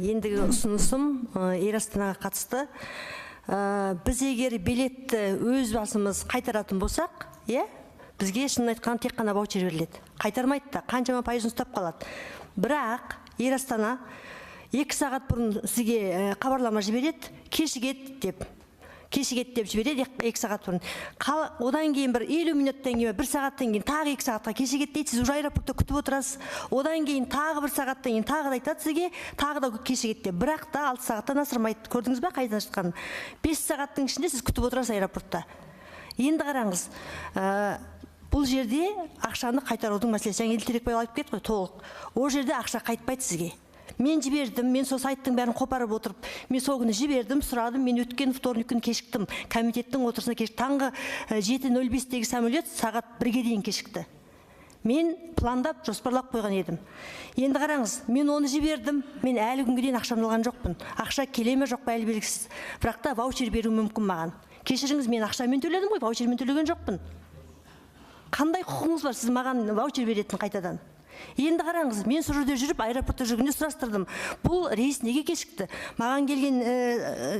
Ендігі ұсынысым Эйр Астанаға қатысты. Біз егер билетті өз басымыз қайтаратын болсақ, иә, бізге, шынын айтқанда, тек қана ваучер беріледі, қайтармайды да, қаншама пайызын ұстап қалады. Бірақ Эйр Астана 2 сағат бұрын сізге хабарлама жібереді, кешігеді деп, кешігеді деп жібереді 2 сағат бұрын. Одан кейін бір 50 минуттан кейін, бір сағаттан кейін тағы 2 сағатқа кешігеді дейді. Сіз уже аэропортта күтіп отырасыз. Одан кейін тағы бір сағаттан кейін тағы да айтады сізге, тағы да кешігеді деп, бірақ та 6 сағаттан асырмайды. Көрдіңіз ба қайдан шыққанын? 5 сағаттың ішінде сіз күтіп отырасыз аэропортта. Енді қараңыз, бұл жерде ақшаны қайтарудың мәселесі жаңа Елтерекбай айтып кетті ғой толық. Ол жерде ақша қайтпайды сізге. Мен жібердім, мен сол сайттың бәрін қопарып отырып, мен сол күні жібердім, сұрадым. Мен өткен вторник күні кешіктім, комитеттің отырысына кешіктім. Таңғы 7:05-тегі самолет сағат 1-ге дейін кешікті. Мен пландап, жоспарлап қойған едім. Енді қараңыз, мен оны жібердім, мен әлі күнге дейін ақшамды алған жоқпын. Ақша келе ме, жоқ па, әлі белгісіз. Бірақ та ваучер беруі мүмкін маған. Кешіріңіз, мен ақшамен төледім ғой, ваучермен төлеген жоқпын. Қандай құқығыңыз бар сіз маған ваучер беретін қайтадан? Енді қараңыз, мен сол жерде жүріп, аэропортта жүргенде сұрастырдым, бұл рейс неге кешікті? Маған келген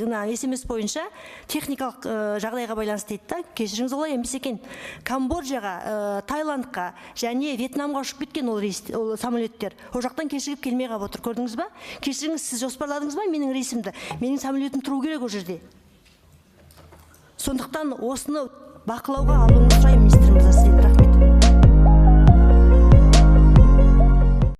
мына СМС бойынша техникалық жағдайға байланысты дейді да. Кешіріңіз, олай емес екен. Камбоджаға, Таиландқа және Вьетнамға ұшып кеткен ол рейс, ол самолеттер ол жақтан кешігіп келмей қалып отыр. Көрдіңіз ба? Кешіріңіз, сіз жоспарладыңыз ба менің рейсімді? Менің самолетім тұру керек ол жерде. Сондықтан осыны бақылауға алуыңызды сұраймын, министр мырза, сізден. Рахмет.